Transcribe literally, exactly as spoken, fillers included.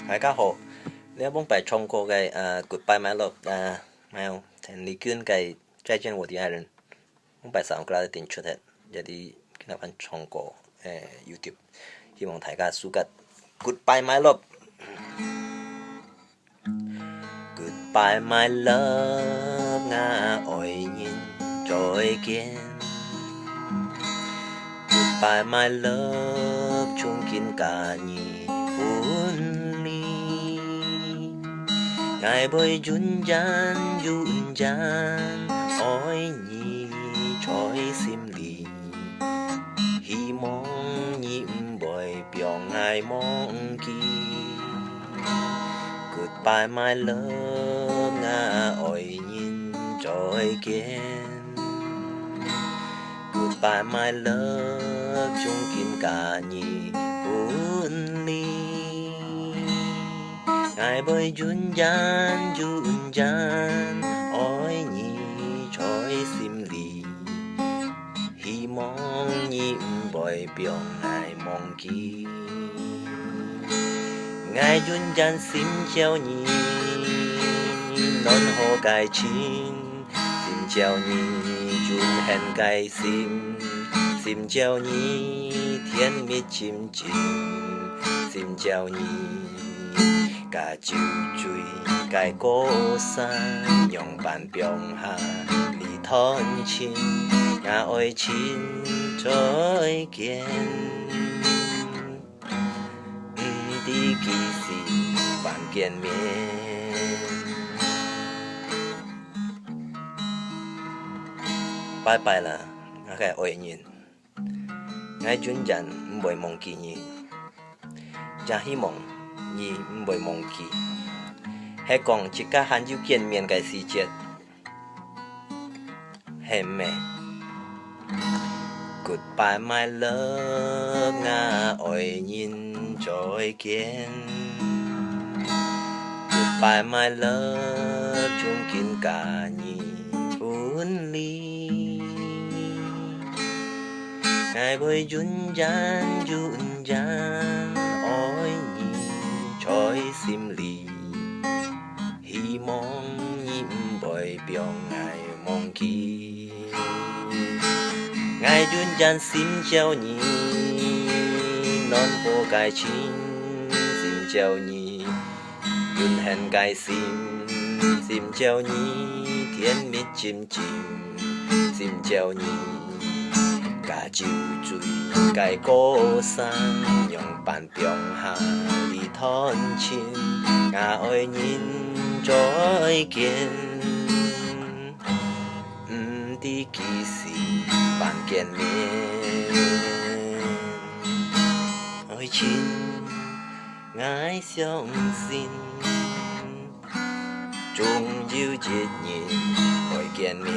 大家好，這往擺唱過个，呃，Goodbye My Love，呃，還有陳麗君个再見我的愛人，往擺SoundCloud頂出个，也在今日晚唱歌，呃，YouTube，希望大家喜歡。Goodbye My Love。Goodbye my love，吾愛人再見。Goodbye my love，從今佮你分離。𠊎會永遠永遠愛你在心裡。 希望你毋會放𠊎忘記。Goodbye my love，吾愛人再見。Goodbye my love，從今佮你分離。𠊎會永遠永遠愛你在心裡。 希望你毋會放𠊎忘記。𠊎永遠心照你，暖和个情，心照你，溫暖个心，心照你，甜蜜親親，心照你。 佮酒醉个歌聲，仰般放下你彈琴，吾愛人再見，毋知幾時還見面。拜拜啦，吾个愛人。 𠊎永遠毋會忘記你，也希望你毋會忘記，係講自家還有見面个時節，係無？Goodbye my love，吾愛人再見。Goodbye my love，從今佮你分離。 𠊎會永遠永遠愛你在心裡，希望你毋會放𠊎忘記。𠊎永遠心照你，暖和个情，心照你， 溫暖个心，心照你，甜蜜親親，心照你。佮酒醉个歌聲，仰般放下你彈琴，吾愛人再見，毋知幾時還見面。愛情， 𠊎相信，總有一日會見面。